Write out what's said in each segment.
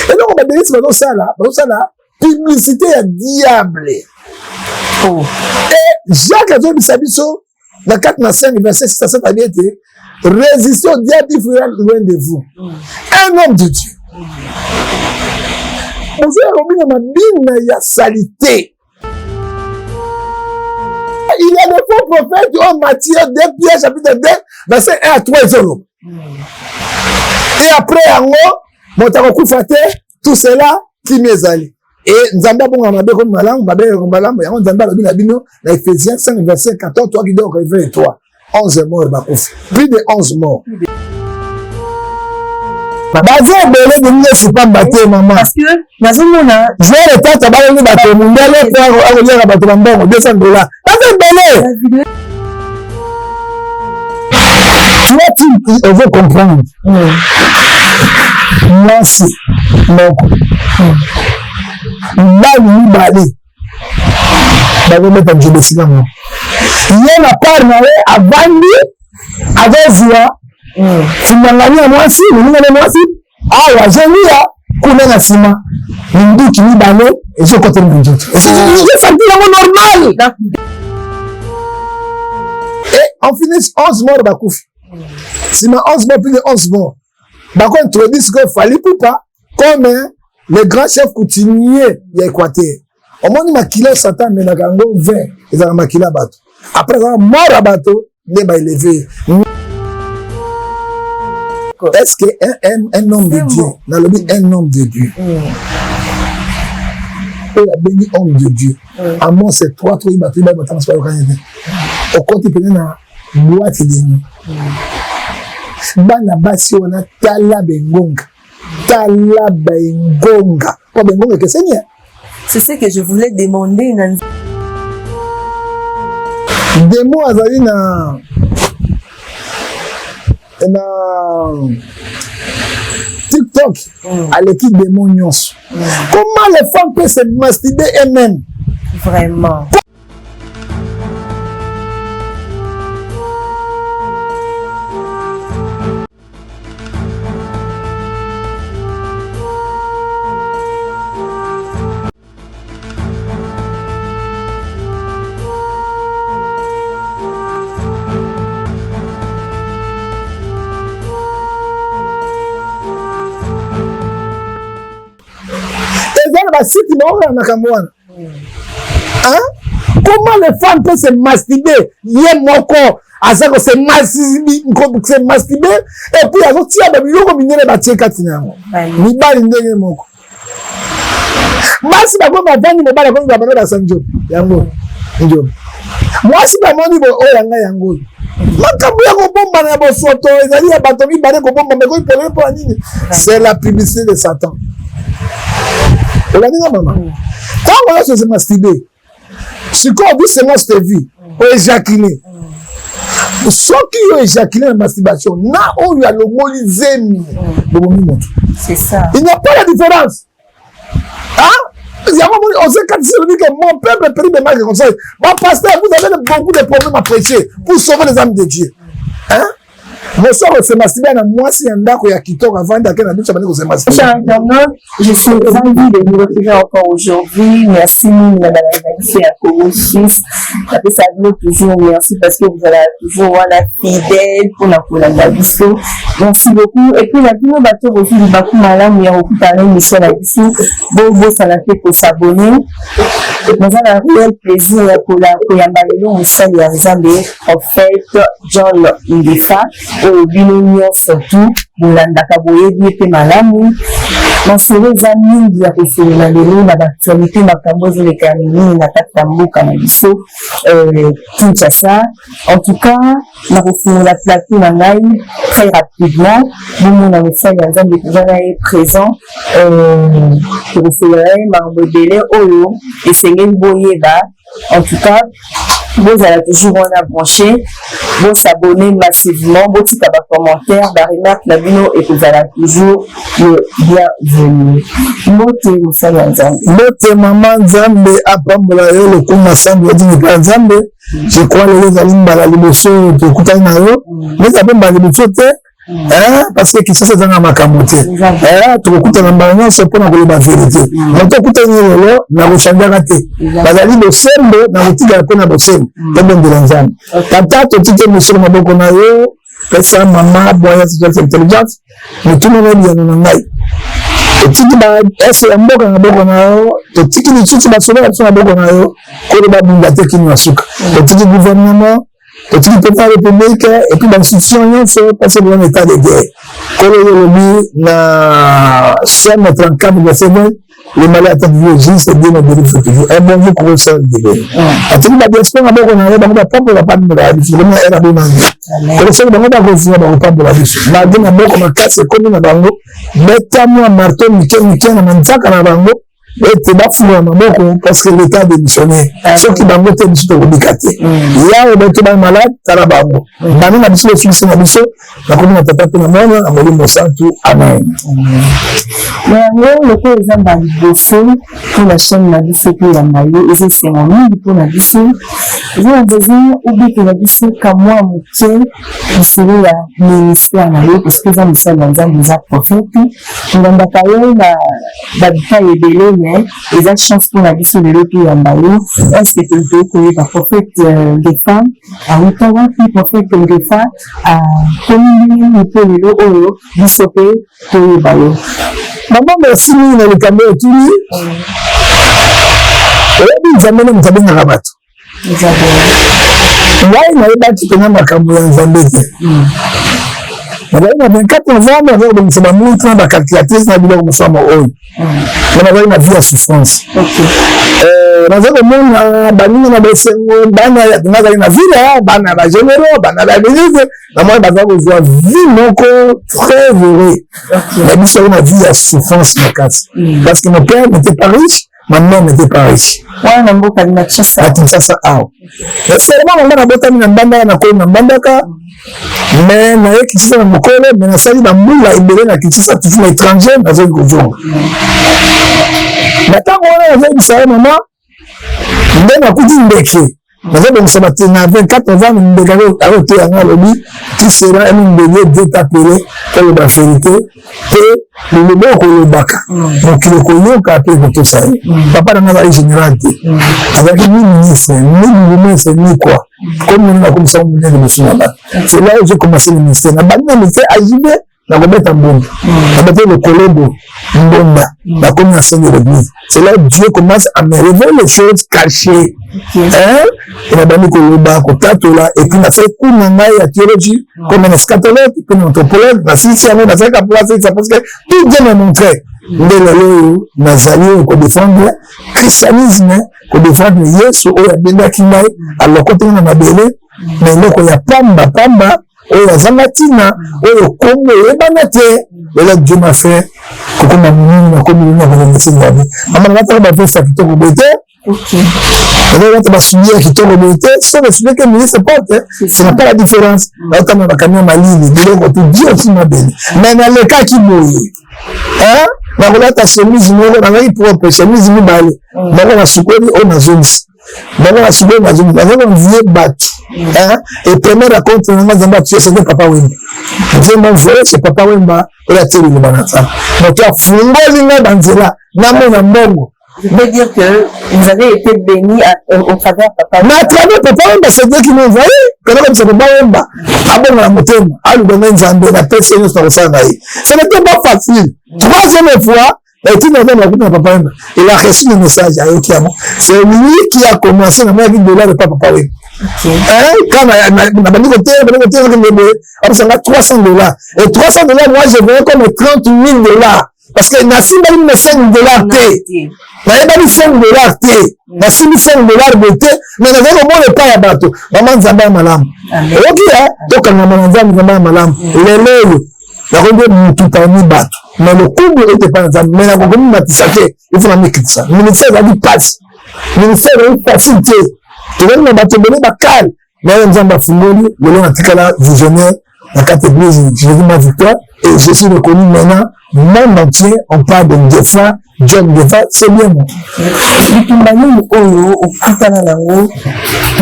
Eloko badelisi bazosala, bazosala publicité ya diable. Oh. Et Jacques azoyebisa biso na 4 na 5 verset 6 à 7 abi ete résister au diable, il fuira loin de vous. Un homme de Dieu ozoya kobina mabina ya salite. Il y a des faux prophètes oyo Matthieu 2 Pierre chapitre 2 verset 1 à 3 ezoloba. Et après yango moto akokufa te, tout cela kimi ezali e Nzambe abongaka mabe komi malamu, mabe ekomi malamu. Yango Nzambe alobi na bino na Ephésiens 5 verset 14, toi qui dors, réveille-toi. 11 morts bakufi, plus de 11 morts baza ebele bolingi pamba te mama. Parce que nazomona Joel tata balongi bato mondele po akoliaka bato ba mbongo 200 $, baza ebele. Tu vois, tu veux comprendre, mwasi moko, mibali mibale bazobeta nzobe esika moko, ye na part na ye avandi, azozwa fumangani ya mwasi, moninga na mwasi awa azolia kuna na nsima, minduki mibale ezokotela na nzoto, esanti yango normal. Et on finit 11 morts bakufi, nsima 11 morts, plus de 11 morts, bakointroduire sikoyo Fally Ipupa comme le grand chef coutumier ya Équateur. Omoni makila Satan amelaka yango 20, ezalaka makila ya bato. Après ezalaka mort ya bato nde baélever. Est-ce que un homme de Dieu, nalobi un homme de Dieu oyo abengi homme de Dieu, Amos 3, toyi bato oyi batanga soki bayokani te, okoti pene na boîte de nuit, bana basi wana, tala bengonga, tala bengonga, mpo bengonga ekeseni. C'est ce que je voulais demander na Démon azali na TikTok, aleki démon nyonso. Comment les femmes peuvent se masturber eux-mêmes? Vraiment. Eza na basite baokola makambo wana. Hein? Comment les femmes peuvent se masturber? Ye moko aza ko se masturber et puis azotia babiloko minene batie kati na yango. Mibali ndenge moko, basi bakomi bavandi, mobali akomi babana basa njobi yango njobi, mwasi bamoni boye oyo yanga yango oyo. Makambo ya kobombana ya bosoto ezali ya bato mibale, kobombama ekoki polele mpo ya nini? C'est la publicité de Satan. Olandi nga mama? Ntango nyonso se masturber, sikoyo bisengo stevi oéjaculer. Soki yo éjaculer na masturbation na oyo alongoli zemi, bobomi moto. C'est ça. Il n'y a pas la différence, hein. Yango moni Osée 4 dit que mon peuple périt de manque de conseil. Bon pasteur, vous avez beaucoup de problèmes à prêcher pour sauver les âmes de Dieu, hein. Moso kose masturber na mwasi ya ndako ya kitoko, avandi ake na biso, abandi kose masturber. Chers internautes, je suis ravie de vous retrouver encore aujourd'hui. Merci, Madame la à Congo Suisse. Ça vous toujours merci parce que vous êtes toujours, voilà, fidèle pour la kolanda biso. Merci beaucoup. Et puis, la bino bato bozwi libaku malamu ya kokutana na émission na biso, bobosana te kos'abonner. Naza na réel plaisir ya koyamba lelo mosali ya Nzambe, prophète John Ngefa, oyo bino nyonso tu bolandaka, boyebi ye mpe malamu. Masolo eza mingi ya kosolola lelo na baactualité, makambo ezoleka ya minene na kati ya mboka na biso Kinshasa. En tout cas, nakofungola plateau na ngai très rapidement, bomona mosali ya Nzambe toza na ye présent. Tokosolola ye makambo ebele oyo esengeli boyeba. En tout cas, bozala toujours wana branché, bos'abonner massivement, botika bacommentaire, baremarque na bino ekozala toujours le bienvenu. Mbote, mosali ya Nzambe. Mbote mama, Nzambe apambola yo, lokumu sango odingi mpa Nzambe. Je crois lelo ezali mbala liboso tokutani na yo, mais eza mpe mbala liboso te. Parce que Kinshasa ezanga makambo te. Tokokutana mbala nyonso mpona koloba vérité. Moto okutani lelo nakochangeaka te, bazali bosembo, nakotikala mpe na bosembo. Tobondela Nzambe. Tata, totiki mosolo maboko na yo. Pesa mama bwanya, spiritual intelligence, motuna na biyano na ngai. Totiki baese ya mboka na maboko na yo, totiki lisusu basoda na biso na maboko na yo, kolo babunda te kino na suka. Totiki gouvernement, totiki président ya République et puis bainstitution nyonso, parce que eza état de guerre. Kolo, yo olobi na Psaume 34 verset 20: "Le malheur atteint toujours juste et Dieu nous délivre toujours." Un bon Dieu pour ça délivre. Atiki badiaspora maboko na yo, bango bapambola pambola biso komi na era bonangi. Kolo, soki bango bakozwa, bakopambola biso malgré maboko makasi ekomi na bango. Beta mwa marteau mike mike na manzaka na bango ete bafungola maboko, parce que l'État démissionné. Soki bango te, biso tokobika te. Yawe, bato ba malade, tala bango, bana na biso, bosukisi na biso. Nakomi na Tata mpe na Mwana na Molimo Santu, amen. Yango lokola eza mbala liboso mpona chaîne na biso mpe yamba yo, eza esengo mingi mpona biso. Eza na besoin obetela biso kamwa moke lisolo ya ministère na yo, parce que eza mosali ya Nzambe, eza prophète. Tolandaka yo na babipai ebele, mais eza chance mpona biso lelo mpe yamba yo. Est-ce tokoki koyeba prophète Ngefa awuta wapi? Prophète Ngefa akomi ndenge nini mpo lelo oyo biso mpe toyeba yo? Mama, merci mingi na likambo oyo otuni. Oyebi, Nzambe nde moto abengaka bato. Ngai nayebaki mpena makambo ya Nzambe te. Nazali na 24 novembre, nazali kobongisa bamontre na bacalculatrice na biloko mosusu oyo, mais nazali na vie ya souffrance. Nazali komona baninga na bosengo, bana nazali na ville, bana ya bagénéraux, bana ya baministre, namoni bazali kozwa vie moko très heureux. Na biso yango na vie ya souffrance makasi, parce que mon père n'était pas riche, ma mère n'était pas riche. Wana na mboka na Kinshasa? Na Kinshasa awa. Seulement mama, nabotami na Mbandaka, nakoli na Mbandaka, mais naye Kinshasa na mokolo, mais nasali bambula ebele na Kinshasa, toujours na étranger. Nazongi kozonga na ntango wana, nazoyebisa ye mama nde nakuti ndeke nazobongisa bate na 24 novembre. Ndeke akoteya yango, alobi: "Tu seras un homme de Dieu, Dieu t'a appelé koloba vérité mpe liloba okolobaka, mokili okoyoka mpe ekotosa ye." Papa na nga azali général te, azalaki ni ministre, ni bourgmestre, ni quoi. Comme nini nakomisa monene liboso na bato? C'est là où j'ai commencé le ministère. Nabandi na ministère ajibe nakobeta mbonda, nabeta lokolo boye mbonda, nakomi na sein de l'église. C'est là où Dieu commence à me révéler les choses cachées, hein. Nabandi koloba, kotatola, et puis nasali cours na ngai ya théologie comme un eschatologue puis un anthropologue. Nasilisi yango, nasalaka po asilisa, parce que tout Dieu me montrait. Nde lelo oyo nazali oyo kodéfendre christianisme, kodéfendre Yesu oyo abendaki ngai, alokoti ngai na mabele na eloko ya pamba pamba oyo azanga ntina, oyo kombo eyebana te. Lelo Dieu m'a fait kokoma monene, nakomi lelo nakolongisi Nzambe. Mama, nalataka baveste ya kitoko boye te, nazalata basoulier ya kitoko boye te. So basoulier que ministre porte, ce n'est pas la différence. Naotanga bakamio malili, biloko tu. Dieu aussi m'a béni, mais nalekaki boye, nakolata chemise moko, nazalaki propre, chemise mibale, moko nasukoli, oyo nazongisi, moko nasukoli, nazongisi. Naza koenvier bato. Et première rencontre na nga, Nzambe atie, c'était Papa Wemba. Dieu m'a envoyé chez Papa Wemba oyo atie liloba na Nzambe, moto afungoli ngai banzela namona mbongo. Je peux dire que vous avez été béni au travers Papa. Mais à travers Papa Wemba, c'est Dieu qui m'a envoyé. Kana kabisa Papa Wemba abonga na motema, aluka ngai, Nzambe napesi ye nyonso na kosala na ye. Ce n'était pas facile. Troisième fois etina nzambe akuta na Papa Wemba, il a reçu le message, ayoki yango. C'est lui qui a commencé. Namonaki dollar epa Papa Wemba quand nabandi koteya, bandi koteya, okende boye, apesanga 300 dollars. Et 300 dollars, moi je voyais comme 30 000 dollars, parce que nasimbaki mino 5 dollars te, nayebaki 5 dollars te, nasimbi 5 dollars boye te, mais nazali komona epai ya bato. Mama, Nzambe ya malamu, oyoki tokangama na Nzambe. Nzambe ya malamu. Lelo oyo nakoki mutu parmi bato, mais lokumu ete epai na Nzambe, mais nakoki mimatisa te, ifo na mikitisa. Ministère ezalaki pasi, ministère ezalaki facile te, tozali na bato ebele bakale, mais Nzambe afungoli. Lelo natikala visionnaire na kati église Jésus ma victoire et je suis reconnu maintenant. Monde entier, on parle de Ngefa John Ngefa, c'est bien moi. Bitumba nini oyo okutana nango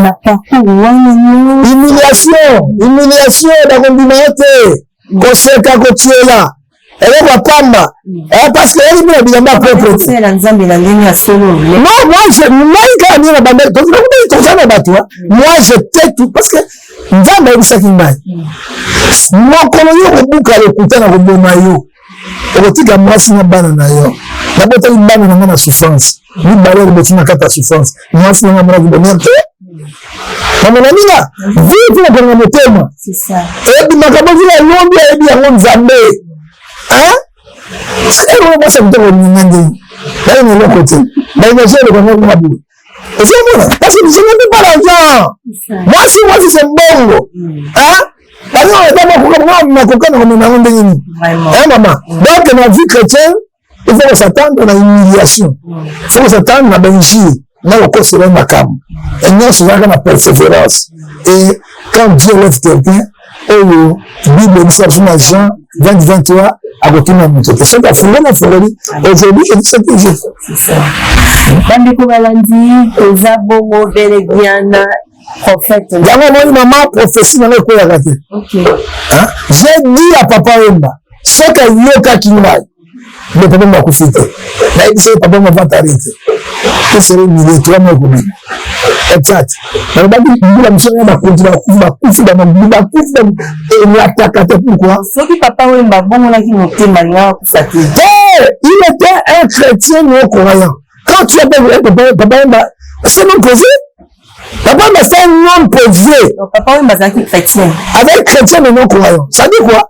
na parcours wana? Humiliation, humiliation, bakondima yo te. Koseka, kotiola eloko ya pamba, parce que eyaki mpe na bilamba propre te. Na Nzambe na ndenge ya solo. Non, moi je ngai kaka ndenge na banda toza na bato, moi j'étais tout, parce que Nzambe ayebisaki ngai: mokolo yo kobuka lokuta na koboma yo, okotika mwasi na bana na yo. Nabotaki bana na ngai na souffrance, mibale aloboti na kati ya souffrance. Mwasi na ngai amonaki bonheur te. Namona vie ti nakonga motema ebimaka bozila lobi, ayebi yango Nzambe. Eloko mwasi ya kitoko olinga ndenge baye na eloko te, baénergie eloko yango kaka boye ozomona, parce que je n'ai pas l'argent. Mwasi, mwasi se mbongo balinga nakoka na komema yango ndenge nini, mama? Donc na vie chrétienne, il faut s'attendre na humiliation, il faut s'attendre na bainjure, na kokosela makambo nyonso. Ezalaka na persévérance. Et quand Dieu lève quelqu'un, oyo Bible ebisa biso na Jean 20 23, akotuna moto te. Soki afungoli, afungoli. Aujourd'hui, je dis ce que je Bandeko balandi, toza bongo bel et bien na prophète. Yango omoni, mama, prophétie nango ekweyaka te. J'ai dit à Papa Wemba, soki ayokaki ngai, mais papa Wemba akufi te. Nayebi soki papa Wemba vantare te, tosere milie 3 mois ekobima exact. Nalobaki mbula mosusu nga bakonzi bakufi, bakufi, bamagubi bakufi, elataka te. Pourquoi? Soki Papa Wemba abongolaki motema, linga akufa te. Te, il était un chrétien non croyant. Quand tu appelles Papa, Papa Wemba, c'est non posé. Papa Wemba, c'est un homme posé. Donc Papa Wemba azalaki chrétien. Avec chrétien mais non croyant, ça dit quoi?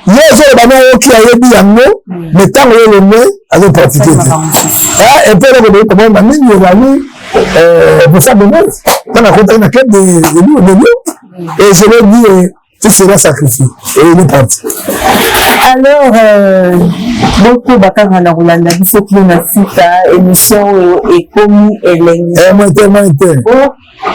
Ye ozoloba na oyoki, ayebi yango, mais ntango ye lombe azopratiquer te. Et puis eloko boye, Papa Wemba mingi ezali Vincent Bonnet, ntango akotaki na club de Lyon, et je l'ai dit, tu seras sacrifié, et il est parti. Alors bokoba kaka na kolanda biso kino na suka. Émission oyo ekomi elengi. Tellement te.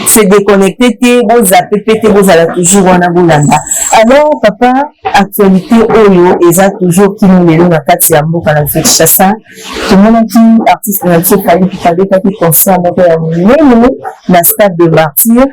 Se déconnecte te, bozape mpe te, bozala toujours wana, bolanda. Alors papa, actualité oyo eza toujours kino lelo na kati ya mboka na biso Kinshasa, tomonaki artiste na biso Fally abetaki concert moko ya monene na Stade de Martyr.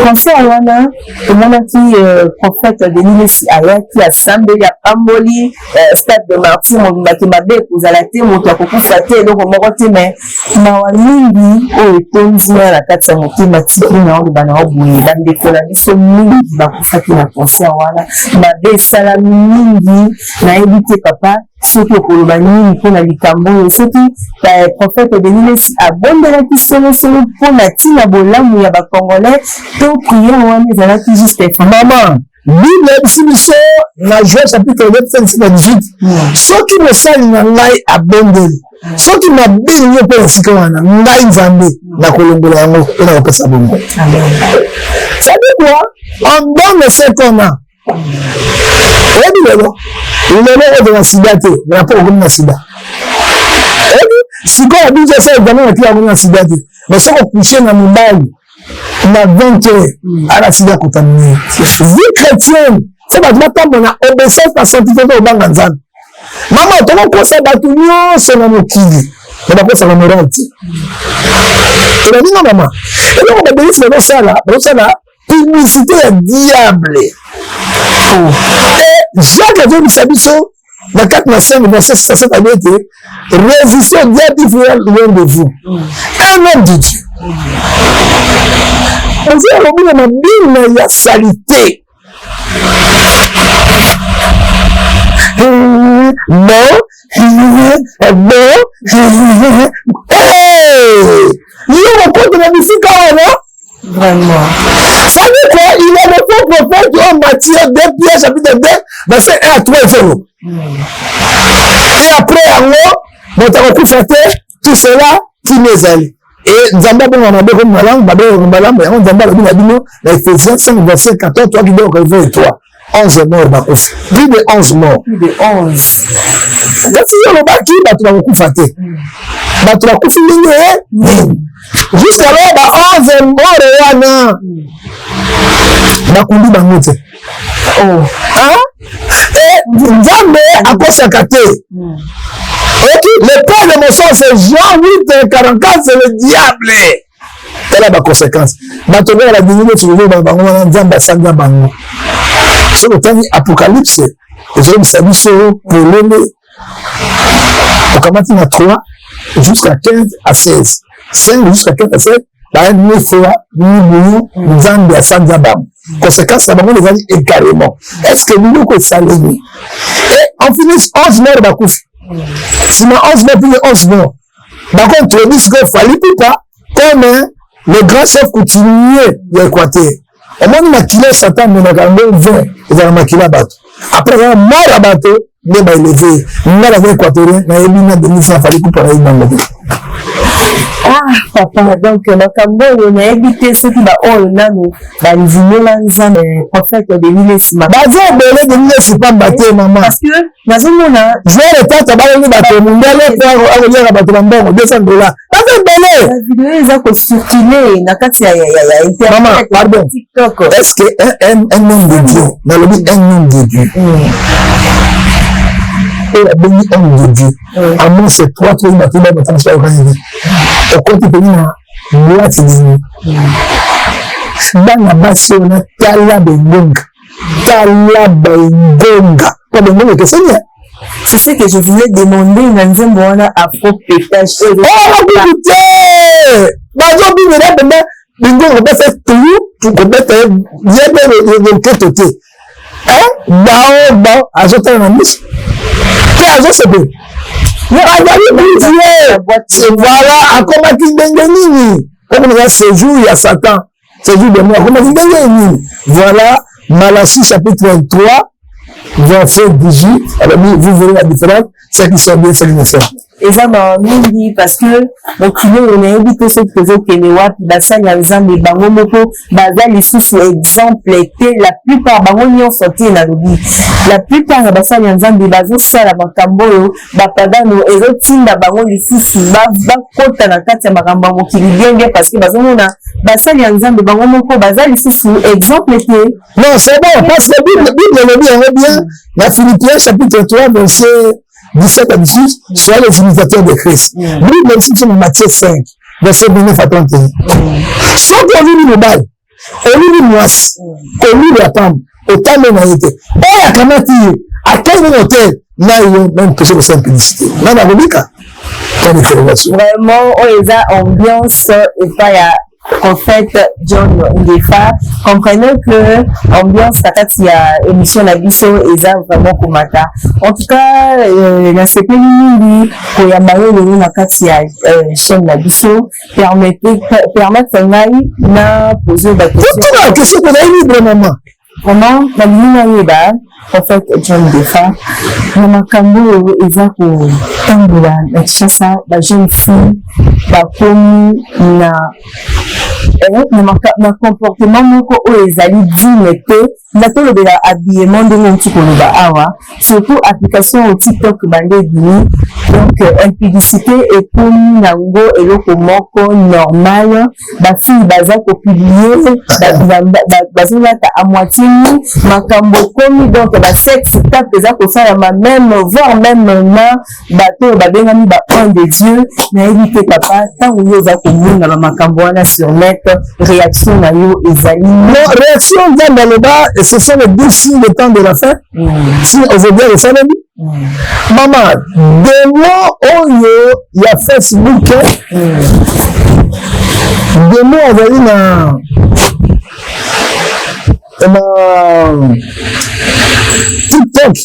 Concert wana, tomonaki prophète Denis Lessie ayaki, asambeli, apamboli Stade de Martyr mobimbaki. Mabe ekozala te, moto akokufa te, eloko moko te. Mais mawa mingi oyo etondi nga na kati ya motema, tiki na oloba na boye, bandeko na biso mingi bakufaki na concert wana, mabe esalami mingi. Nayebi te, papa, soki okoloba nini mpona likambo oyo, soki prophète Denis Lessie abondelaki solosolo mpona ntina bolamu ya Bacongolais, to prière wana ezalaki juste? Mama, Bible eyebisi biso na Joel chapitre 2 verset 18: soki mosali na ngai abondeli, soki mabe ningi mpe na esika wana, ngai Nzambe nakolongola yango mpe nakopesa bongo. Ça dit quoi? On donne ce qu'on a. Oyebi, lelo lelo oyo na sida te, na mpo okomi na sida. Oyebi sikoyo, biso esa examen na kila, okomi na sida te, mais soki ocoucher na mobali na 20 heures, ana sida contaminé. Vie chrétienne, faut bato batambola na obéissance, na sanctification, obanga Nzambe. Mama, tokokosa bato nyonso na mokili, me bakosaka moral te. Elobinga mama, eloko babelisi bazosala, bazosala publicité ya diable. Et Jacques azobisa biso na kati na 5 verset 67, abi ete résistez au diable, il fuira loin de vous. Un homme de Dieu ozo alobi na mabina ya saleté, bon bon, yo kokota na bisika wana. Vraiment. Ça veut quoi? Il y a des faux prophètes qui ont Matthieu 2 Pierre chapitre 2 verset 1 à 3 0. Et après yango, moto akokufa te, tout cela kini ezali. Et Nzambe abonga mabe komi malamu, mabe komi malamu. Yango Nzambe alobi na bino na Ephésiens 5 verset 14: toi qui dors, réveille-toi. 11 morts bakufi, plus de 11 morts. Plus de 11. Kasi yo olobaki bato bakokufa te, bato bakufi ndenge nini? Jusqu'alors ba 11 morts wana bakundi bango te. Oh. Et Nzambe akosaka te. Ok, le père de mensonge, c'est Jean 8 44, c'est le diable. Tala baconséquence, bato oyo badingi neti kozoba bango wana, Nzambe asanga bango. Soki otangi Apocalypse Ezolobisa biso polele, okamati na 3 jusqu'à 15 à 16, 5 jusqu'à 15 à 16, baya ni froid ni bouillon. Nzambe asanza bango, conséquence na bango ezali également. Est ce que biloko esalemi et en finisse 11 morts bakufi, nsima 11 morts, plus de 11 morts, bakointroduire sikoyo Fally Ipupa comme le grand chef coutumier ya Équateur. Omoni, makila ya Satan amenaka yango 20, ezala makila ya bato. Après ezala mort ya bato nde baélever. Nga naza Équatorien, nayebi na Denis na Fally Ipupa, nayebi nango te. Ah papa, donc makambo oyo nayebi te soki baoyo nanu bandimela Nzambe, prophète Denis Lessie. Baza ebele, Denis Lessie pamba te, mama. Parce que nazomona Joueur etata balongi bato mondele po akoliaka bato na mbongo 200 $. Baza ebele. Vidéo eza kocirculer na kati ya Mama, pardon. TikTok. Est ce que un homme de Dieu, nalobi un homme de Dieu oyo abengi homme de Dieu, amo c'est trois trucs, bato bato bayokani te, okoti peni na boîte de nuit, bana basi oyo na tala bengonga, tala bengonga, po bengonga ekeseni. C'est ce que je voulais demander na nzembo wana afro pétage. Oyo te, bazobimela mpenza bingonga, kobeta tu, kobeta ye mpe loketo te, bao bao azotala na miso te, azosepela, azali budie. Voilà, akomaki ndenge nini? Okomeza séjour ya Satan, séjour de mort, akomaki ndenge nini? Voilà Malachie chapitre 3 verset 18, alobi: vous verrez la différence, ceux qui sont bien, ceux qui ne sont. Eza mawa mingi parce que mokili oyo nayebi te soki tozokende wapi. Basali ya Nzambe bango moko baza lisusu exemple te. La plupart, bango nyonso te, nalobi la plupart ya basali ya Nzambe bazosala makambo oyo bapagano ezotinda bango lisusu bakota na kati ya makambo ya mokili bien bien, parce que bazomona basali ya Nzambe bango moko baza lisusu exemple te. Non, c'est bon, parce que Bible elobi yango bien na Philippiens chapitre 3 verset 17 à 18: soyez les imitateurs de Christ. Bible aussi biso na Matthieu 5 verset 29 à 31. Soki oluli mobali, oluli mwasi, koluli ya pamba, otambe na ye te, oyo akamati ye, akei na hotel na yo, même question kosala publicité, nani akobika? Point d'interrogation. Vraiment, oyo eza ambiance epai ya prophète John Ngefa. Comprenez que ambiance na kati ya émission na biso eza vraiment komata. En tout cas, nasepeli mingi koyamba yo lelo na kati ya chaîne na biso. Permettre ngai na poser baquestion. Tuna question, kozali libre, mama. Vraiment, nalingi nayeba, prophète John Ngefa, na makambo oyo eza kotambola na Kinshasa, bajeune fille bakomi na comportement moko oyo ezali digne te. Na tolobela habillement, ndenge outi koloba awa, surtout application oyo TikTok bande ebimi, donc impudicité ekomi nango eloko moko normal. Bafille baza kopublier, bazolata à moitié nu, makambo ekomi, donc basex tape eza kosalama, même voire même na bato oyo babengami ba homme de Dieu. Nayebi te papa, ntango yo oza komona bamakambo wana sur net, réaction na yo ezali? Non, réaction, Nzambe aloba et ce sont les deux signes de temps de la fin. Si aujourd'hui esalemi, mama, démon oyo ya Facebook, démon azali na TikTok,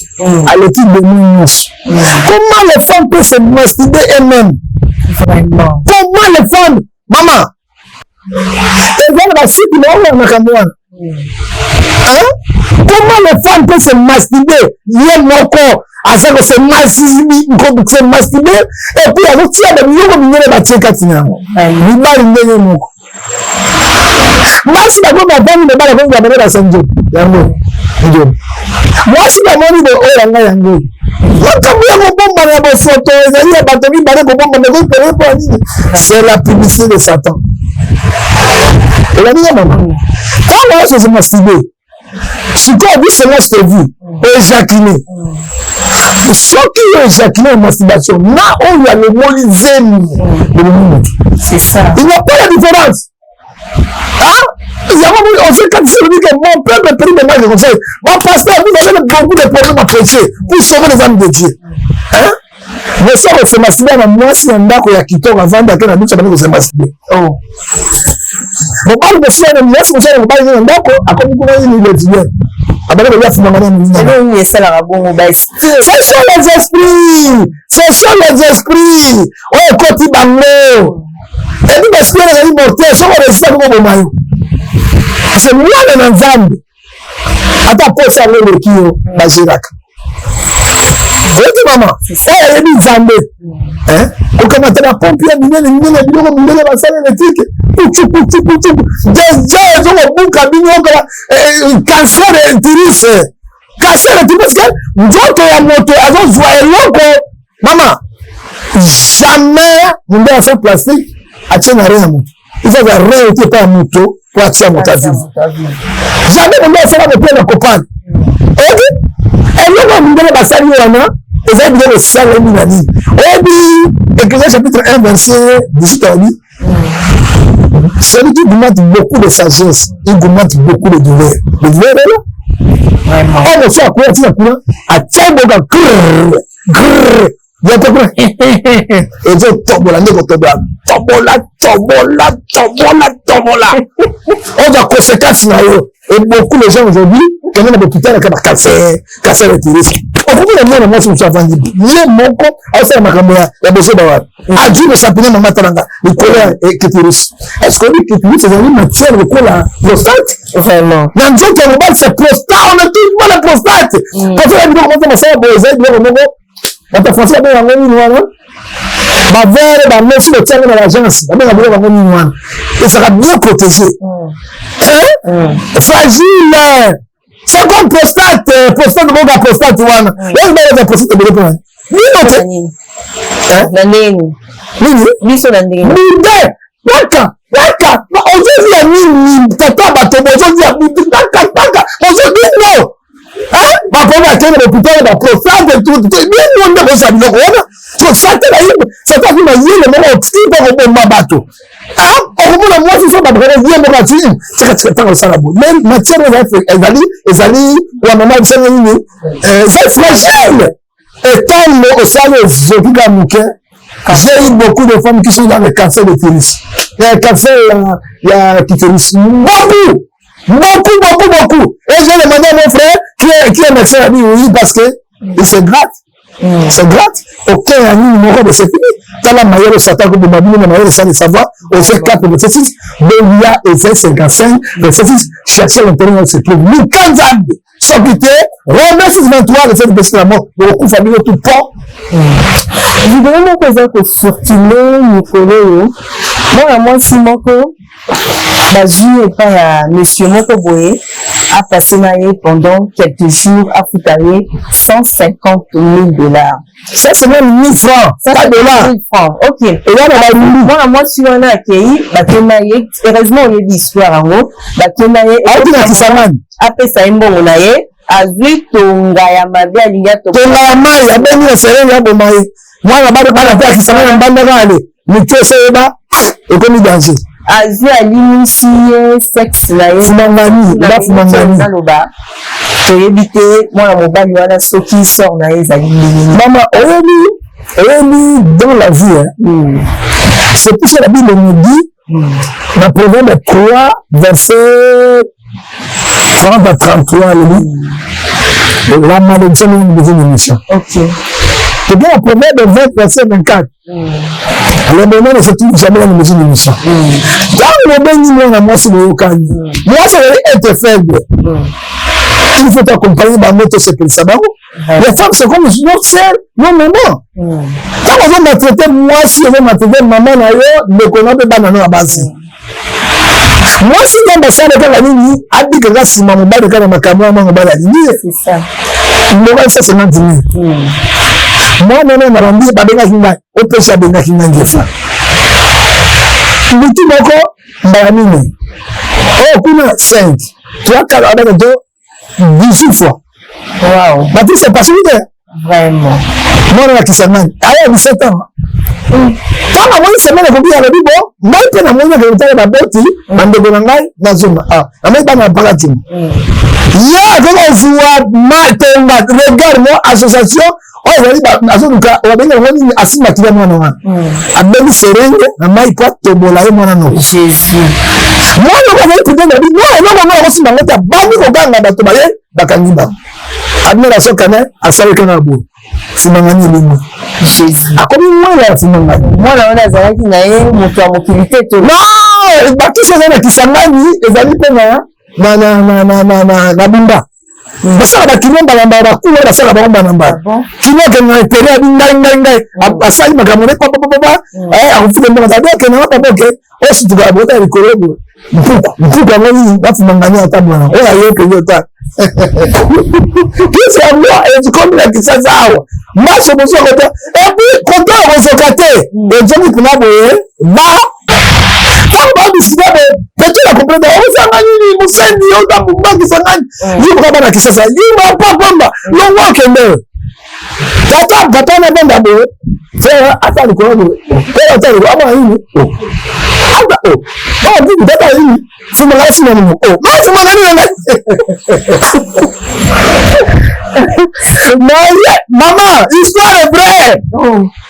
aleki démon nyonso. Comment les femmes peuvent se masturber eux-mêmes? Vraiment. Comment les femmes, mama, eza na basiki baoyo makambo wana. Hein? Comment les femmes peuvent se masturber ye moko, aza kose masturber et puis azotia babiloko minene batie kati na yango? Mibali ndenge moko, basi bango bavandi, mobali akomi bamene basanjo yango njobi, mwasi bamoni bo oyo yanga yango. Makambo ya kobombana ya bofoto ezali ya bato mibale, kobombana ekoki mpo ya nini? C'est la publicité de Satan. Olandi nga, mama? Ntango nyonso se masturber, sikoyo biso nga je vu oéjaculer, soki yo éjaculer na masturbation na oyo alongoli zemi, bobomi motu. C'est ça. Il n'y a pas de différence. Hein? Yango Osée 4 dit que mon peuple périt de manque de conseil. Bon pasteur, vous avez beaucoup de problèmes à prêcher pour sauver les âmes de Dieu. Hein? Mosi akose masturber na mwasi ya ndako ya kitoko, avandi ake na biso, abandi kose masturber. Oh. Mobali mosusu na mwasi mosusu na mobali na ndako akomi kuna nini, lesbienne, abandi kolia fumanga na moninga. Eloko nini esalaka bongo ba Ce sont les esprits, ce sont les esprits oyo ekoti bango. Ebi baesprit wana ezali mortel, soki oresista koboma yo. Parce que mwana na Nzambe, ata posa yango eleki yo, bagéraka. Oyoki mama oyo ayebi Nzambe, kokamata bapompe ya minene minene, biloko minene basala électrique, kucu kucu kucu, déjà ezokobuka bino okala cancer utérus, cancer utérus, parce que nzoto ya moto azozwa eloko. Mama, jamais munde afa plastique atie na rein ya moto. Il faut aza rein ete epai ya moto po atia moto avivre. Jamais munde asala moto na kopane. Oyebi eloko ya mindele basali wana ezali biloko esalemi na nini? Oyebi Ecclésiaste chapitre 1 verset 18 alobi: celui qui augmente beaucoup de sagesse, il augmente beaucoup de douleur. De douleur est là. Oyo mosu akoya atina kuna, atia boka grrr grrr, yote kuna ezotobola nde kotobola, tobola, tobola, tobola, tobola, ozwa conséquence na yo. Et beaucoup de gens aujourd'hui kende na bahôpital aka bacancer, cancer utérus. Okoki na mwana mwasi mosu avandi ye moko, aosala makambo ya bozoba wana, azwi mosapine. Mama, talanga likolo ya clitoris. Est ce que oyebi clitoris ezali matière lokola prostate? Vraiment. Na nzoto ya mobali, c'est prostate, on ne touche pas la prostate. Prostate, biloko moko masala boye, ezali biloko moko bato français babenga yango nini wana, baverre bamesi botiango na l'agence, babenga biloko yango nini wana, ezalaka bien protégé, fragile. C'est comme prostate, prostate boka prostate wana oyo baza prostate ebele mpona bino te. Na ndenge nini? Biso na ndenge Bude kaka kaka ozozia nini? Tata, bato bozozia butu kaka kaka ozobino bapo bakende bahôpital, baprostate, bino nde bozwa biloko wana. Satan satan afi mayele moko otiki mpo koboma bato. Okomona mwasi so bato kaka ye moko ati tika tika, ntango osala boye, mais matière ezali ya mama bisango nini, ezali fragile. Etango osali ezoki kaka moke. J'ai eu beaucoup de femmes qui sont dans le cancer de l'utérus, le cancer ya clitoris, beaucoup, beaucoup, beaucoup, beaucoup. Et j'ai demandé à mon frère qui est médecin, il a dit oui, parce que il se gratte. C'est gratte. Aucun ya nini moko de c'est fini. Tala mayele Satan koboma bino na mayele sans le savoir. Osée 4 verset 6, Belia Ésaïe 55 verset 6, cherchez l'intérêt se trouve. Luka Nzambe. Soki te, Romains 6 23, le fait de baisser la mort, bokokufa bino tout pont. Vidéo moko eza kocirculer mikolo oyo, mwana mwasi moko bazwi epai ya monsieur moko boye, apasser na ye pendant quelques jours, afuta ye 150 000 $. Ça, c'est même 1000 francs, pas dollars. 1000 francs, ok. Eza na balulu. Mwana mwasi wana akei, bakenda ye, heureusement oyebi histoire yango, bakenda ye. Auti na Kisangani. Apesa ye mbongo na ye, azwi tonga ya mabe, alingi atonga. Tonga ya mai, abengi na serenge, aboma ye. Mwana bana bana mpe akisangani na mbandaka, ale mito esi oyeba ekomi danger. Azwi, alimisi ye sexe na ye. Fumangani, bafumangani. Aloba toyebi te mwana mobali wana soki sort na ye ezali ndenge nini. Mama, oyebi, dans la vie, hein, c'est pour ça la Bible nous dit dans Proverbe 3 verset 30 à 33, alobi la malédiction est une émission. Et bien, Proverbe 20 verset 24, le bonheur ne se trouve jamais dans une émission. Ntango obengi mwana mwasi, boyokani, mwasi azali être faible, il faut accompagner bango, tosepelisa bango. Les femmes, c'est comme nos sœurs, nos mamans. Ntango ozomaltraiter mwasi, ozomaltraiter mama na yo, ndeko na mpe bana no ya basi. Mwasi nzambe asala kaka nini? Abikaka nsima mobali kaka makambo wana, mobali alingi ye. C'est ça. Mobali 150 000. Mwana na bambi babengaki ngai, opesi abengaki ngai ngefa butu moko mbala minei oyo kuna 5 3 4 abaka to 18 fois. Bati c'est passé te. Vraiment. Mwana na Kisangani aya 17 ans. Ntango amoni semaine ekoki, alobi: "Bo ngai mpe namoni nakende kotala baboti, bandeko na ngai, nazonga." Ah, namoni bana ya Pakadjuma, ye akoki kozwa tonga. Regarde moi, association oyo ezali, azoluka babenga yango nini, asimbakila mwana wana, abengi seringue na mai po atobola ye mwana noko. Jésus. Mwana oko azali peut-être abi: "No, eloko ngo akosimba ngo te." Abandi koganga, bato baye, bakangi bango. Abinela sokane asali kaka boye, fumangani elingi. Jésus. Akomi mwela ya fumangani. Mwana wana azalaki na ye moto ya mokili te to? Non, bakisi ezali na Kisangani, ezali mpe na Bumba. Basala bakino mbala mbala, bakulu oyo basala bango mbala mbala. Kino akende na intérêt, abi: "Ngai, ngai, ngai." Asali makambo ne papapapa, akofika mbongo, abi akende na papa oke osutuka bota likolo boye, mpuku mpuku yango nini, bafumangani ata mwana oyo ayokende ota kisi yango ekomi na Kisasa awa, maso mosusu akota et puis kota akozoka te, ezongi mpena boye. Ba ntango babisika boye, peto na comprendre ozanga nini, mosendi oza mobangisa ngani yimaka bana Kisasa yima papamba longo akende tata papa na banda boye, frère ata likolo boye, pere ata likolo amona nini, ata o oh nini, tata nini, fumanga sima nini, o ma fumanga nini ngai. Mais mama, histoire est vraie.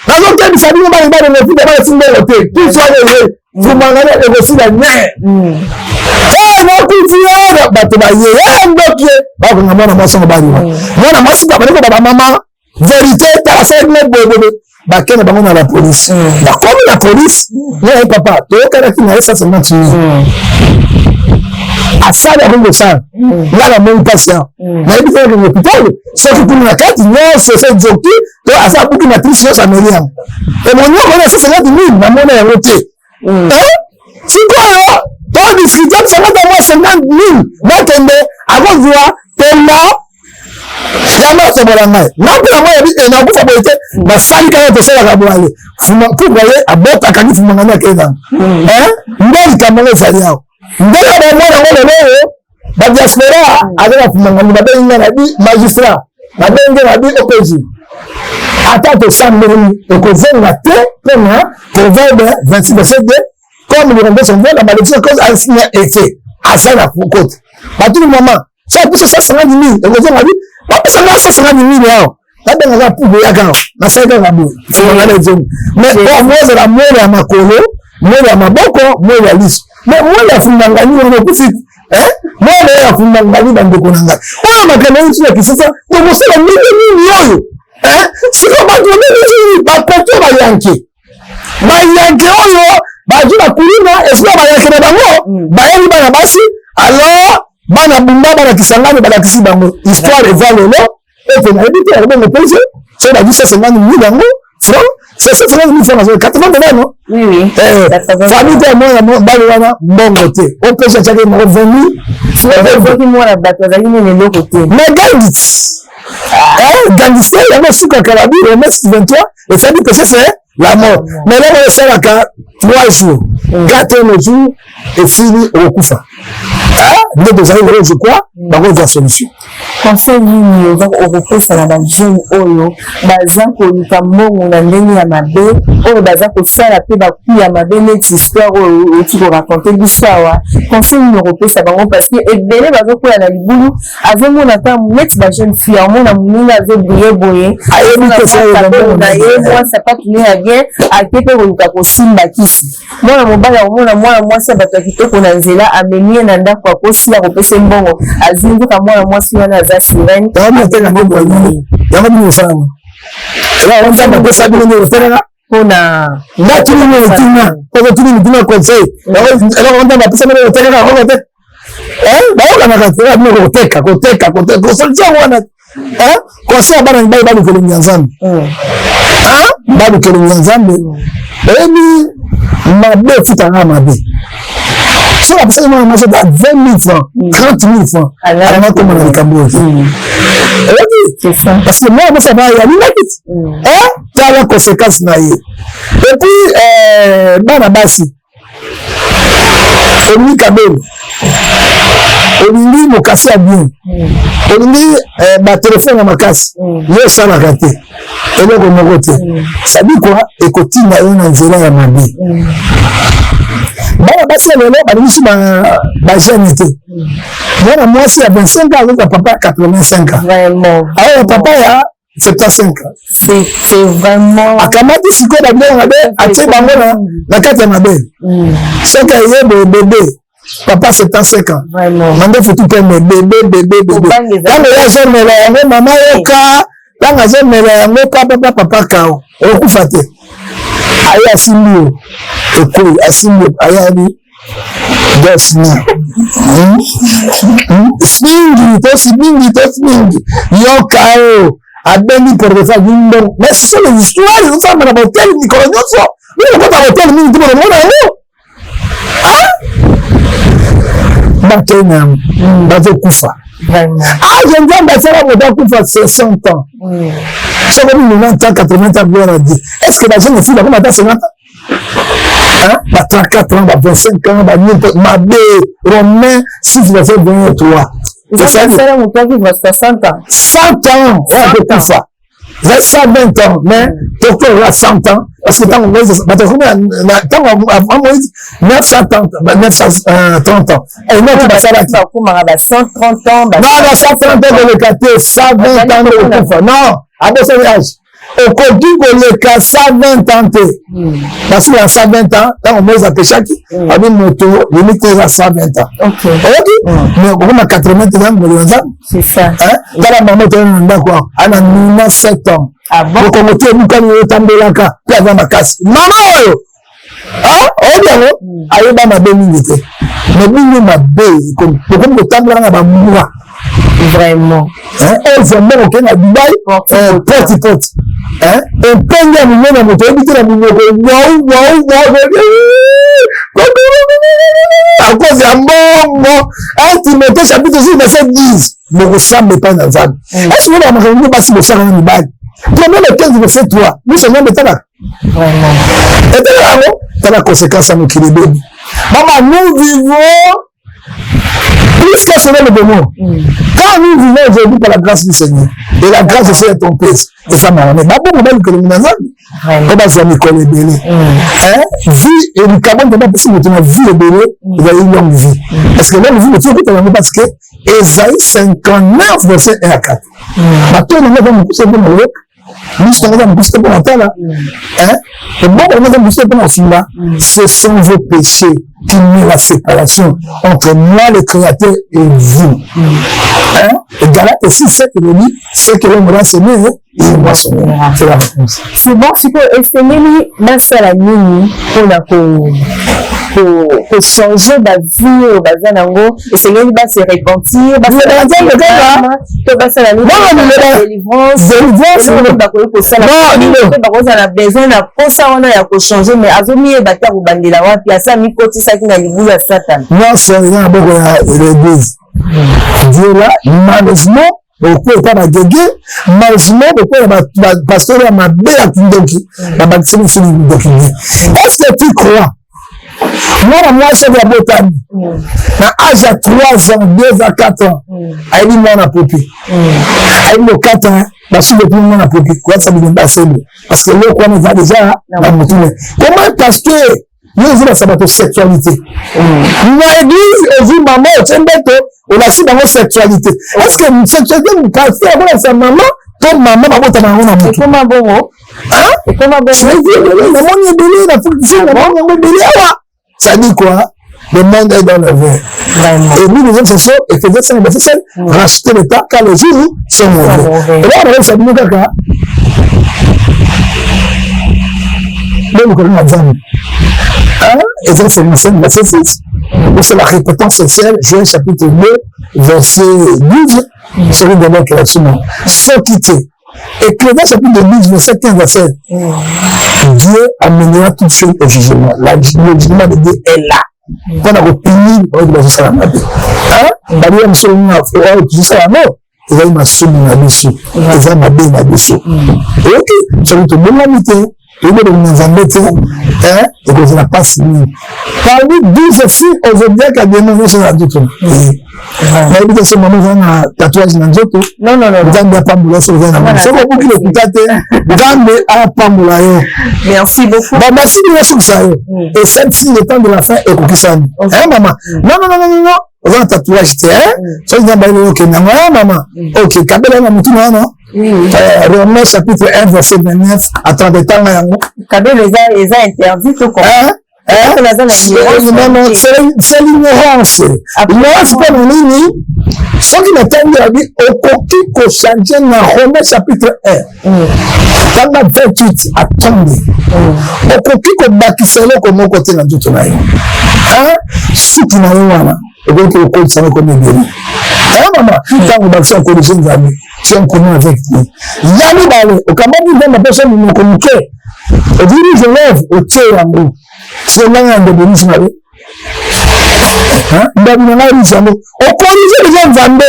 Nazokebisa bino bana bana mofuta bana simbongo te, kiswana eye fumanga ekosila nye nakuti bato baye ndoki bakonga mwana mwasi ngo baliwa mwana mwasi babandeko baba mama vérité tala salaki ngo boyeboye, bakende bango na la police. Bakomi na police, ye papa toyokanaki na ye 150 mille, asali akoki kosala. Nga namoni mpasi awa, nayebi te nakende hôpital, soki kuna na kati nyonso ese ezoki to asa abuki matrice nyonso, ameli yango emonyoko na 150 mille, namona yango te. Sikoyo todiscuter bisangata mwa 50 mille, nakende akozwa tonga yango asobola ngai nga mpe yango yabi nakufa boye te. Basali kaka tosalaka boye, pourquoi ye abota akangi fumanga nde akei nango nde likambo yango ezali awa. Ndenge bamona yango lelo oyo, badiaspora aza na fumangani, babengi nga na bi magistrat, babengi na bi OPJ, ata tosambeli ekozonga te, mpona Proverbe 26 verset 2: "Comme le renverse son voile, la malédiction cause asinya effet." Aza na kote batuni mama so apesa 150 mille, ekozonga bi bapesa nga 150 mille awa, babengaka puku yaka nasali kaka boye, fumangana ezongi. Mais po ozala mwele ya makolo, mwele ya maboko, mwele ya liso, mais mwele ya fumangani wana okufi mwele ya fumangani. Bandeko na ngai, oyo makambo nyonso ya Kisasa tokosala ndenge nini oyo sikoyo? Bato ndenge bakoto bayanke bayanke oyo bazwi bakuluna esika bayanke na bango bayebi bana basi. Alors bana Bumba, bana Kisangani balakisi bango histoire eza lelo ete nayebi te yango bongo pese soki bazwi 150 mille yango franc, c'est 150 mille franc, nazo 80 dollars, non? Oui, oui. Famille te mwana mobali wana mbongo te, opesi atiaki moko 20 mille. Soki mwana bato azali nini, eloko te. Mais gangit gangiste yango esukaka, babi Romains 23 esali péché c'est la mort, mais eloko esalaka 3 jours, 4 jours esili, okokufa. Nde tozali lelo, je crois bakozwa solution. Conseil nini oza okopesa na bajeune oyo baza koluka mbongo na ndenge ya mabe, oyo baza kosala mpe baku ya mabe neti histoire oyo outi koraconter biso awa? Conseil nini okopesa bango? Parce que ebele bazokwela na libulu, azomona ata neti bajeune fille, amona moninga azobriller boye na ye mwa sapatu ne ya bien, ake mpe koluka kosimba kisi. Mwana mobali akomona mwana mwasi ya bato ya kitoko na nzela, amemi ye na ndako, akosila kopesa mbongo, azwi nzoka mwana mwasi wana aza sirène. Yango bino osalama Nzambe apesa bino nde otelaka mpona nga tuni mitima, oko tuni mitima conseil eloko Nzambe apesa bino otelaka oko te, bayokanaka te bino koteka koteka koteka solution wana. Conseil ya bana mibali: baluka elongi ya Nzambe, baluka elongi ya Nzambe. Oyebi mabe efutaka mabe. Soki apesaki mwana mwasi ata 20 000 francs, 30 000 francs, alanga koma na likambo oyo te, oyebi, parce que mwana mwasi aba alingaki tala conséquence na ye. Et puis bana basi, Olingi kabelo, olingi mokasi ya bien, olingi batelefone ya makasi, yo osalaka te eloko moko te. Sabi kwa ekotinda yo na nzela ya mabe. Bana basi ya lelo balingi so bajeune te. Mwana mwasi ya 25 ans azoza papa ya 85 ans, aoya papa ya 75 ans. C'est vraiment Akamati sikoyo babiloko mabe, atie bango na kati ya mabe. Soki aye boye, bebe, papa 75 ans, mandefu tu pembe, bebe, bebe, bebe. Ntango ye azomela yango, mama, yoka, ntango azomela yango, papa, papa kao okokufa te. Aye, asimbi yo, ekwei, asimbi yo, ayabi dosna mingi, tosi mingi, tosi mingi, yoka o abengi portefeuille mbongo. Mais ce sont les histoires ezosalama na bahôtel mikolo nyonso. Bino kokota hôtel mingi te, bokomona yango. Bakei na yango, bazokufa. Age Nzambe asala moto akufa, c'est 100 ans. Soki omi 90 ans, 80 ans, gloire à Dieu. Est ce que bajeune fille bakoma ata 50 ans? Ba 34 ans, ba 25 ans, ba nini mabe. Romain 6 verset 23. Asala moto avivre 60 ans. 100 ans oyo akokufa eza 120 ans, mais docteur oza 100 ans, parce que ntango Moïse, bato bakomi ntango avant Moïse, 930, 930 ans. Enoki basalaki Bakomaka ba 130 ans. Non, na 130 ans koleka te, 120 ans nde kokufa. Non, abosani age, okoki koleka 120 ans te. Basuki na 120 ans. Ntango Moïse apeshaki abi moto limite eza 120 ans, oyoki? Mais okoma 80, eza ngolu ya Nzambe. Tala mama toyana na ndako awa, ana 97 ans, mokongo te ebukani, otambelaka mpe aza makasi. Mama oyo oyebi yango, ayeba mabe mingi te, mais bino mabe bokomi kotambola na bambwa. Vraiment. Oyo mbongo okende na Dubai, poti poti, empenge ya monene ya moto oyebi te na monoko, bwau bwau bwau, à cause ya mbongo. 1 Timothée chapitre 6 verset 10, bokosamba epai na Nzambe. Est ce que makambo nini basi bosaka na mibali? Proverbe 15 verset 3, miso Nzambe etalaka, etalaka yango. Tala conséquence ya mokili ebebi. Mama, nous vivons plus que selon le bonheur. Quand nous vivons aujourd'hui par la grâce du Seigneur, et la grâce aussi est trompeuse, et ça m'a ramené. Babongo balukela na Nzambe, po bazwa mikolo ebele. Vie likambo Nzambe apesi moto na vie ebele ezali longue vie. Parce que longue vie moto okutana yango, parce que Esaïe 59 verset 1 à 4. Bato nango eza mokuse mpo na koyoka, miso nango eza mokuse mpo na tala, ebongo nango eza mokuse mpo na kosimba. Ce sont vos péchés qui met la séparation entre moi le Créateur et vous. Hein? Et Galates 6, 7 dit, ce que l'homme aura semé, il moissonnera. C'est la réponse. C'est bon, sikoyo esengeli basala nini mpona kochanger bavie oyo baza nango? Esengeli base repentir to basala délivrance? Bakoki kosala, bakozala besoin na posa wana ya kochanger, mais azomiyeba te akobandela wapi, asa mikotisaki na libulu ya Satana. Nyonso eza na boko ya l'église. Dieu là, malheureusement, bokoya bagege, malheureusement bokoya bapasteur ya mabe ya kindoki, babakisi biso ndoki. Est ce que tu crois, mwana mwasi oyo abotami na age ya 3 ans, 2 ans, 4 ans, ayebi mwana popi, ayebi kokata basuki epi mwana popi, koyatisa bilemba asembo, parce que eloko wana eza déjà na motune. Comment, pasteur, yo ozolakisa bato sexualité na église? Ozwi mama, otie mbeto, olakisi bango sexualité. Est ce que sexualité, pasteur akolakisa mama to mama babotama yango na motu? Ekoma bongo, ekoma bongo. Namoni ebele na namoni yango ebele awa. Ça dit quoi? Le monde est dans le vin. Vraiment. Et nous, nous sommes Ephésiens 5, verset 7, racheter le temps car les jours sont mauvais. Et là, on va s'habiller kaka. Donc, on a Nzambe. Ésaïe 55, verset 6. C'est la repentance sincère, Joël chapitre 2, verset 12, celui de la création. Sans quitter. Ecclésiaste chapitre 12, verset 15 à 16. Dieu amènera toutes choses au jugement. Le jugement de Dieu est là. Mpona kopunir oyo bazosala mabe, balia mosolo oyo tozosala yango, ezali masumu na biso, eza mabe na biso. Oyoki? Soki tobongami te. Toyebi bolingo Nzambe te, ekozala mpasi mingi. Parmi 12 signes au zodiaque ya démon nyonso na nzoto. Nayebi te soki mama oza na tatouage na nzoto. Nzambe apambola soki oza na soki obuki lokuta te, Nzambe apambola yo. Merci beaucoup. Ba masini nyonso yo. Et cette signe le temps de la fin ekokisami. Hein mama? Non non non non non. Oza na tatouage te, hein? Soki Nzambe ayebi okende yango, hein mama? Ok, kabela na mutu na yo. Romains chapitre 1 verset 29 à 30 tanga yango. Kabelo eza interdit to quoi? Non, c'est l'ignorance. Ignorance mpo na nini? Soki natangi yabi okoki kochange na Romains chapitre 1 tanga 28 à 30, okoki kobakisa eloko moko te na nzoto na yo. Suki na yo wana okoki kokolisa yango ekomi ebele. Mama, ntango bakisa okorige Nzambe, tu es en commun avec lui. Ya mibale, okambaki Nzambe apesa monoko moke, odiri je lève, otie yango selanga ya ndobo rouge na yo, ndabi na ngai rouge yango okorige deja Nzambe,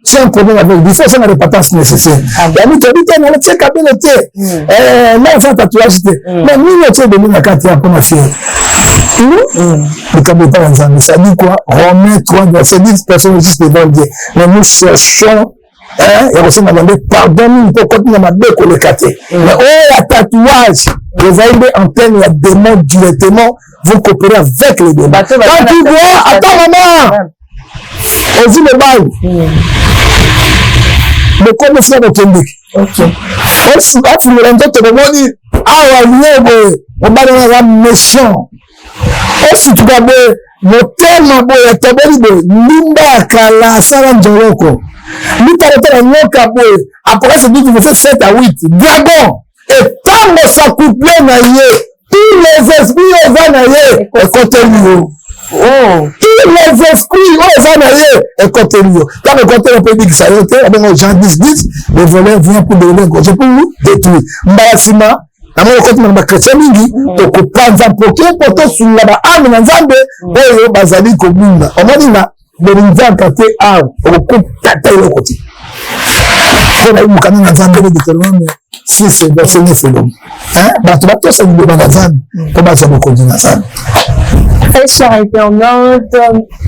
tu es en commun avec lui. Il faut osala repentance nécessaire. Yango toyebi te nalo tie kabelo te, na osala tatouage te, mais nini otie ebele na kati ya mpona fiere likambo epai ya Nzambe. Ça dit quoi? Romains 3 verset 10: personne ne juste devant Dieu, mais nous cherchons ya kosenga Nzambe pardon mingi mpo okoti na mabe koleka te. Mais oyo ya tatouage ezali nde antenne ya démon directement, vous coopérez avec les démons. Quand tu vois, attends maman, ozwi mobali, bokomi esika bokendeki, afungola nzoto, bomoni awa ye boye, mobali wana aza méchant, osutuka boye, motema boye atobeli boye, ndumba ya kala asala nzoloko mitalotala nyoka boye. Apocalypse 12 verset 7 à 8, dragon etango s'accouple na ye, tous les esprits oyo eza na ye ekoteli yo. Tous les esprits oyo eza na ye ekoteli yo. Ntango ekoteli, mpe ebikisa yo te. Abenga Jean 10 10: le voleur vient pour donner, égorger, pour détruire. Mbala nsima yango okoti na bachrétien mingi, tokopanza mpoke mpo tosunga baâme na Nzambe oyo bazali kobunga. Omoni na bolinzaka te, awa okokota ta eloko te mpo na mokanda na Nzambe. Deutéronome 6 verset 9 elobi bato batosa liloba na Nzambe mpo bazwa bokonzi na Nzambe. Très cher internaute,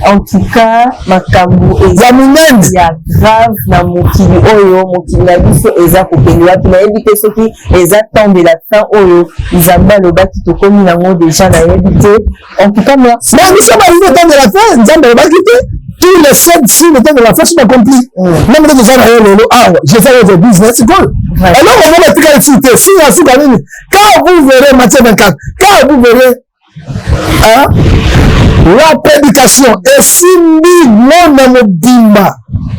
en tout cas, makambo ya minene ya grave na mokili oyo, mokili na biso eza kokende wapi? Nayebi te soki eza temps de la fin oyo Nzambe alobaki tokomi nango déjà, nayebi te. En tout cas, merci. Mais biso balingi temps de la fin, Nzambe alobaki te, tous les sept signes de temps de la fin sont accomplis. Même nde toza na yo lelo awa, Jésus ayoza business sikoyo. Eloko moko etikali ti te. Signe ya suka nini? Quand vous verrez, Matthieu 24, quand vous verrez, hein, la prédication esimbi mona mobimba,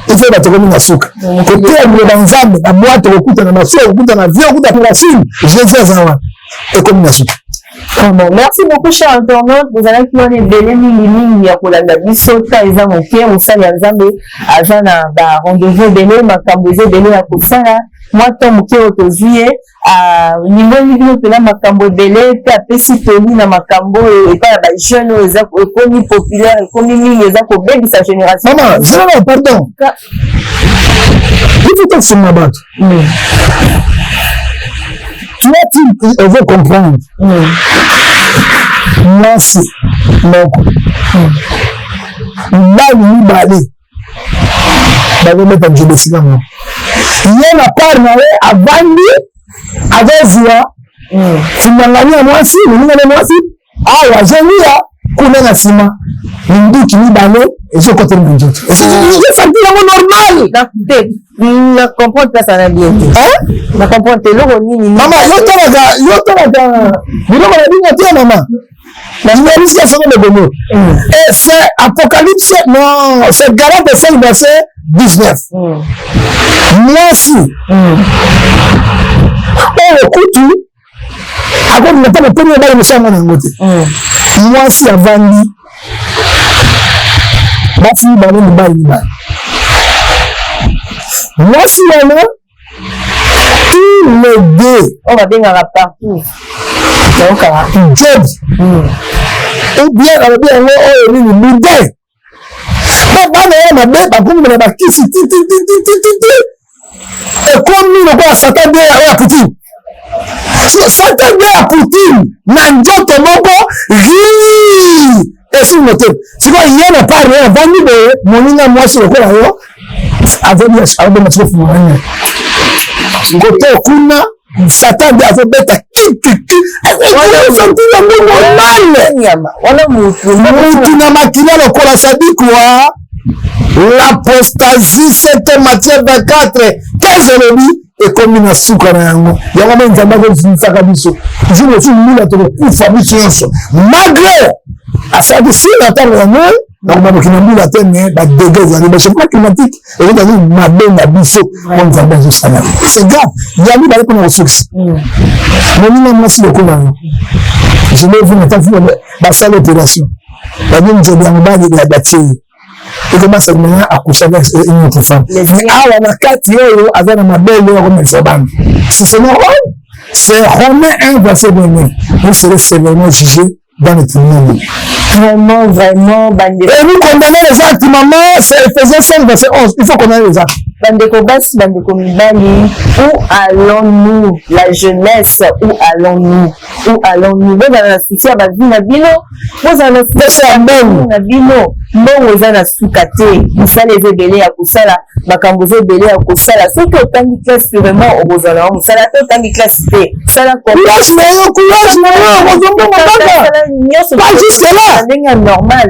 ifo bato komi na suka koteya liloba Nzambe na bwato, kokuta na masuwa, kokuta na avion, kokuta na signe Jésus aza wana, ekomi na suka. Bon, merci beaucoup, cher internaute. Bozalaki wana ebele mingi mingi ya kolanda biso. Ta eza moke, mosali ya Nzambe aza na ba rendez-vous ebele, makambo eza ebele ya kosala. Mwa temps moke oyo tozwi ye, alingoli bino mpena makambo ebele mpe apesi toli na makambo oyo epai ya bajeune oyo eza ekomi populaire, ekomi mingi, eza kobebisa génération. Mama zela, pardon, il faut tosunga bato. Toi, tu veux comprendre, mwasi moko, mibali mibale bazobeta nzela esika moko, ye na part na ye avandi, azozwa fingangani ya mwasi, moninga na mwasi awa azolia kuna na nsima, minduki mibale ezokotela na nzoto, esanti yango normal. Na comprendre place ana bien te, na comprendre te eloko nini. Mama, yo talaka biloko na bino te. Mama, journaliste ya soko legomo, et c'est Apocalypse, non, c'est Galates 5 verset 19. Mwasi oyo kutu akolinga ntango poni mobali mosango na yango te. Mwasi avandi, basi mibale, mibali mibale, mwasi wana, tous les deux oyo babengaka partout, nayokaka. Job ou bien alobi yango oyo nini, boudin, po bana ya mabe bakomi na bakisi titititititi, ekomi lokola Satan de oyo ya Poutine. Satan nde ya Poutine na nzoto moko rii esili motema. Sikoyo ye na part ye avandi boye, moninga mwasi lokola yo avandi aboma siko fungola nini kote kuna, Satan nde azobeta kikiki sentir yango normal. Mutu na makila lokola sadikwa l'apostasie, c'est Matthieu 24 15 elobi, ekomi na suka na yango. Yango mpe Nzambe akozimisaka biso jour mosusu mbula, tokokufa biso nyonso, malgré asalaki sila ntango ya Noé nakoma mokili na mbula te, mais badégâts ezali, bachangement climatique ezali mabe na biso po Nzambe azosala. C'est grave. Ya mibale, mpona kosukisa, moninga mwasi lokola yo, je l'ai vu na ntango basala opération, babi nzobe ya mobali batie ye, ekomasa maintenant accoucher avec une autre femme, mais awa na kati oyo aza na mabele oyo akomelisa bana. Si c'est normal, c'est Romains 1 verset 29: vous serez sévèrement jugés dans le tribunal. Vraiment, vraiment, bandeko. Et nous condamnons les actes, maman, c'est Ephésiens 5 verset 11. Il faut condamner les actes. Bandeko basi, bandeko mibali, où allons-nous? La jeunesse, où allons-nous? Où allons-nous? Bozala na souci ya bavie na bino, bozala na souci ya mbongo na bino. Mbongo eza na suka te. Mosala eza ebele ya kosala, makambo eza ebele ya kosala. Soki otangi classe, vraiment okozala na mosala te. Otangi classe te, sala Courage na yo, courage na yo, ozwa mbongo kaka. Nyonso Pas jusque là. Na ndenge ya normal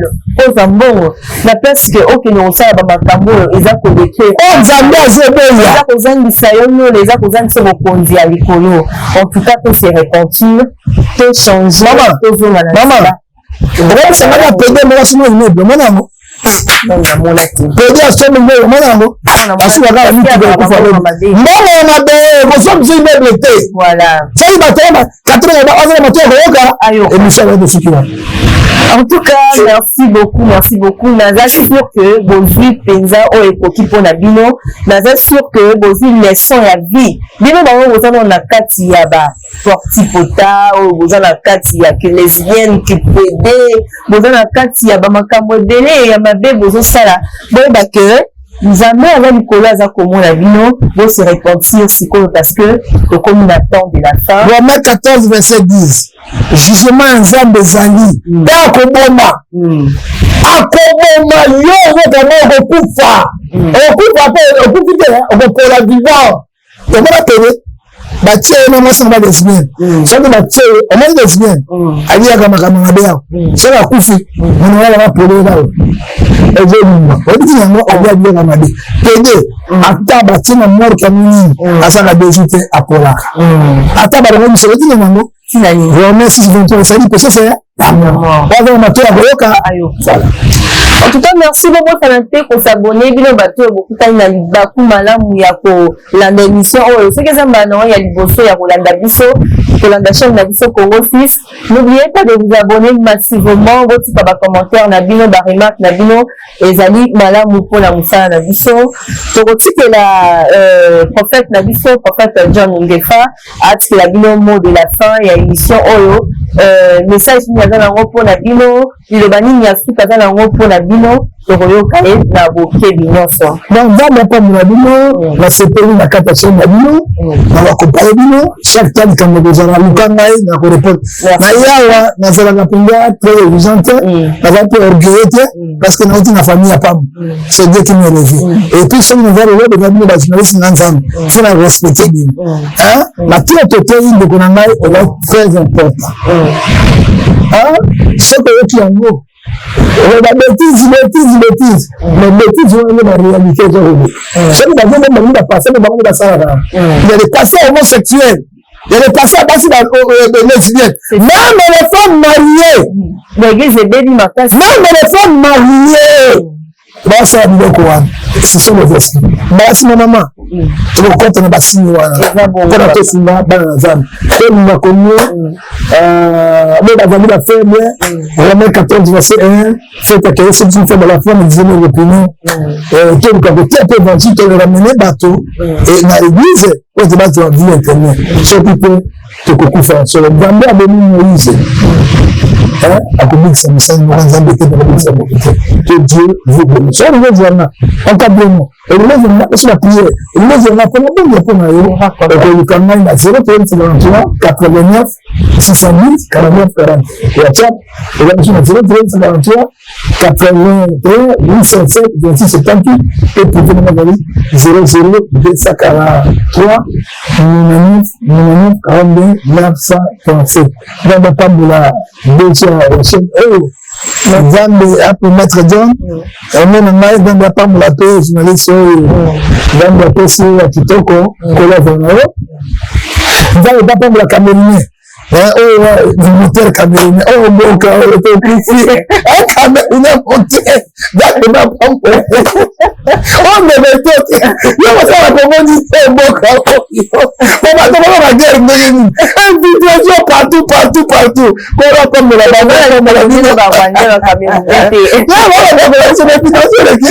ozwa mbongo, na place ke okende kosala bamakambo oyo eza kodétruire. Oyo Nzambe azoboya. Eza kozangisa yo nyolo, eza kozangisa bokonzi ya likolo. En tout cas, to se repentir, to changer. Mama, tozonga na mama. nzela. Okobisanga pédé moko asombi immeuble, omona yango? Namona te. Pédé asombi immeuble, omona yango? Asuka kaka mituka ekufa lobi. Mbongo ya mabe kosombi immeuble te. Voilà. Soki bato oyo katolika bazala bato ya koyoka Ayoka. émission yango, tosuki wana. En tout cas, merci beaucoup, merci beaucoup. Naza sûr que bozwi mpenza oyo ekoki mpona bino. Naza sûr que bozwi leçon ya vie. Bino bango boza nano na kati ya ba portipota oyo, boza na kati ya ke lesbienne, ke pédé, boza na kati ya bamakambo ebele ya mabe bozosala, boyeba ke Nzambe aza likolo, aza komona bino. Bose repentir sikoyo parce que tokomi na temps de la fin. Romains 14 verset 10, jugement ya Nzambe ezali mpe akoboma, akoboma yo. Ozokanga, okokufa, okokufa mpe okufi te, okopola vivant. Omona pédé batie ye na mwasi na ba lesbienne, soki batie ye, omoni lesbienne aliyaka makambo mabe awa, soki akufi, mono wana bapole bao ezolinga oyebi ntina yango, alia biloko mabe. Pédé, ata batie na morgue ya nini, azaka deju te, apolaka. Ata balongo misolo, ntina yango. Ntina nini? Romains 6 23 ezali péché, c'est la mort. Waza na mato ya koyoka. Voilà. En tout cas, merci. Bobosana te kos'abonner. Bino bato oyo bokutani na libaku malamu ya kolanda émission oyo, soki eza mbala nango ya liboso ya kolanda biso, kolanda chaîne na biso Congo 6, n'oubliez pas de vous abonner massivement. Botika bacommentaire na bino, baremarque na bino ezali malamu mpona mosala na biso. Tokotikela prophète na biso, prophète John Ngefa, atikela bino mot de la fin ya émission oyo. Message nini aza nango mpona bino? Liloba nini ya suka aza nango mpona bino? Tokoyoka ye na bokebi nyonso. Donc Nzambe apambola bino. Nasepeli na kati ya chaîne na bino, na bakompaye bino. Chaque temps likambo kozala, luka ngai na korépondre. Na yawa nazalaka mpenza très exigeant te, naza mpe orgueilleux te, parce que nauti na famille ya pamba. C'est Dieu qui m'a élevé. Et puis soki naza lelo eza bino bajournaliste na Nzambe, faut na respecter bino. Matia toteyi ndeko na ngai eza très important. Soki oyoki yango, babêtises, bêtises, bêtises, mais bêtises wana nde baréalité eza kobe. Soki bazobomba bango, bapasteur mpe bango nde basalaka. Il y a des pasteurs homosexuels, il y a des pasteurs basi lesbiennes, même les femmes mariées. Baeglise ebebi makasi. Même les femmes mariées basala biloko wana. Ce sont les esprits. Basi na mama, tokokɔta na basini wana mpona tosunga bana na Nzambe, tolinga kongo bo bazali bafaible. Romain 14 verset 1: faites accueillir ceux qui sont faibles à la foi, mais disons l'opinion. Toluka kotia mpe évangile, toramene bato na église oyo te bazwa vie éternelle. Soki mpe tokokufa solo, Nzambe abomi Moïse. Akobikisa mosali moko Nzambe te, akobikisa moto te. Que Dieu vous bénisse. Soki olingi ozwa nga, encadrement, olingi ozwa nga oso na prière, olingi ozwa nga mpona bongo mpo na yo, okoluka ngai na 03 89 610 49 40. WhatsApp eza biso na 03 53 81 807 26 78 et privé na ngai 00 243 99 99 42 937. Nzambe apambola dossier ya chaîne oyo, Nzambe ape Maître John omona ngai, Nzambe apambola mpe journaliste oyo Nzambe apesi ya kitoko kolova na yo. Nzambe apambola Camerounais oyo, moteur camerounais oyo, mboka oyo tokufi, Camerounais moteur, Nzambe bapambola oyo. Ndeko etote yo kosala Kongo nini? Mboka oyo po bato baka baguerre ndenge nini? Infiltration partout, partout, partout. Kolo apambola bango, apambola bino. Infiltration eleki.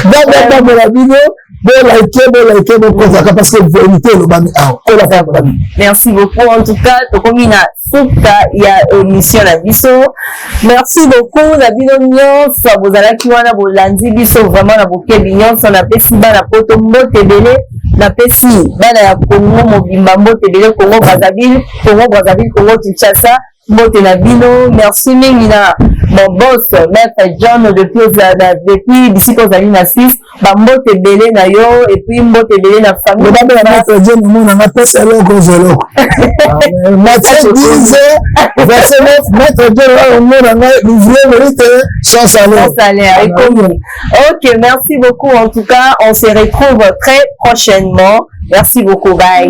Nzambe apambola bino. Bolike, bolike, bokozaka, parce que vérité elobami awa. Kolo apambola bino. Merci beaucoup. En tout cas, tokomi na suka ya émission na biso. Merci beaucoup na bino nyonso bozalaki wana, bolandi biso vraiment na bokebi nyonso. Napesi bana Poto mbote ebele, napesi bana ya Congo mobimba mbote ebele, Congo Brazzaville, Congo Brazzaville, Congo Kinshasa, mbote na bino. Merci mingi na mon boss, Maître John, depuis bisika ozali na Suisse, bambote ebele na yo et puis mbote ebele na famille. Lobabela Maître John, omonanga, pesa eloko, ozwa eloko. Matthieu 10 verset 9. Maître John oyo omonanga, l'ouvrier mérite son salaire. Son salaire ekomi. Ok, merci beaucoup. En tout cas, on se retrouve très prochainement. Merci beaucoup, bye.